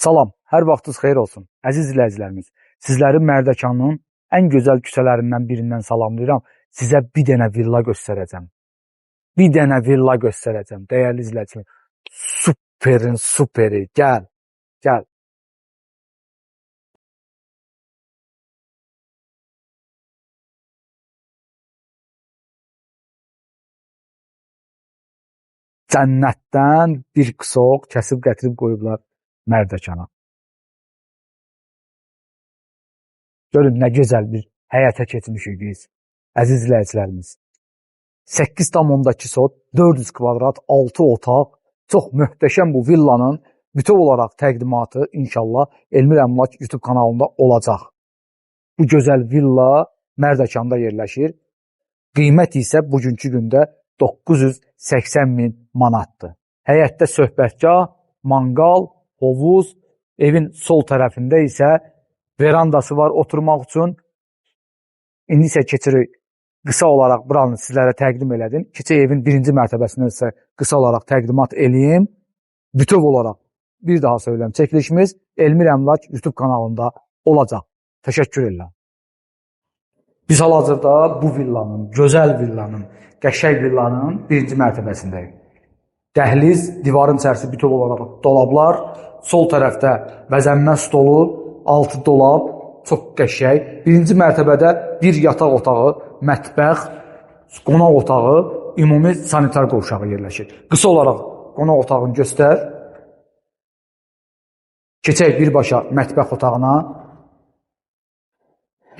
Salam, hər vaxtınız xeyir olsun. Əziz izləyicilərimiz, sizləri Mərdəkanın ən gözəl küçələrindən birindən salamlayıram. Sizə bir dənə villa göstərəcəm. Bir dənə villa göstərəcəm, dəyərli izləyicilər. Superin superi. Gəl, gəl. Cənnətdən bir qısoq kəsib gətirib qoyublar Mərdəkana. Görün nə gözəl bir həyətə keçmişik biz, əziz izləyicilərimiz. 8,2 sot, 400 kvadrat, 6 otaq, çox möhtəşəm bu villanın bütöv olaraq təqdimatı inşallah Elmir Əmlak YouTube kanalında olacaq. Bu gözəl villa Mərdəkanda yerləşir. Qiymət isə bugünkü gündə 980 min manatdır. Həyətdə söhbətgah, manqal, hovuz, evin sol tərəfində isə verandası var oturmaq üçün. İndi isə keçirik, qısa olaraq buranı sizlərə təqdim elədim. Keçək evin birinci mərtəbəsindən sizə qısa olaraq təqdimat eləyim. Bütöv olaraq bir daha söyləyirəm, çəkilişimiz Elmir Əmlak YouTube kanalında olacaq. Təşəkkür edirəm. Biz hal-hazırda bu villanın, gözəl villanın, qəşəng villanın birinci mərtəbəsindəyik. Dəhliz, divarın içərisi bütöv olaraq dolablar, sol tərəfdə bəzənmə stolu, 6 dolab, çox qəşəng. Birinci mərtəbədə bir yataq otağı, mətbəx, qonaq otağı, ümumi sanitar qovşağı yerləşir. Qısa olaraq qonaq otağını göstər. Keçək birbaşa mətbəx otağına.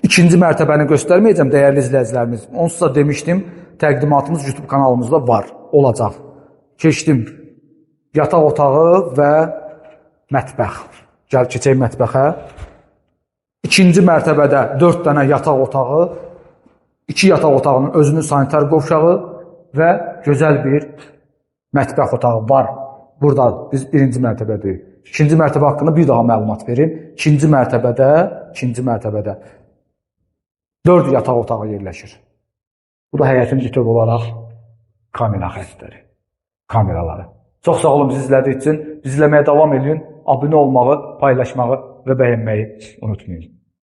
İkinci mərtəbəni göstərməyəcəm, dəyərli izləyicilərimiz. Onsuz da demişdim, təqdimatımız YouTube kanalımızda var, olacaq. Keçdim yataq otağı və mətbəx. Gəl keçək mətbəxə. İkinci mərtəbədə 4 dənə yataq otağı, 2 yataq otağının özünün sanitar qovşağı və gözəl bir mətbəx otağı var. Burada biz birinci mərtəbədəyik. İkinci mərtəbə haqqında bir daha məlumat verim. İkinci mərtəbədə 4 yataq otağı yerləşir. Bu da həyətin bütöv olaraq kamera xəttləri, kameraları. Çox sağ olun bizi izlədiyiniz üçün. Bizi izləməyə davam edin. Abunə olmağı, paylaşmağı və bəyənməyi unutmayın.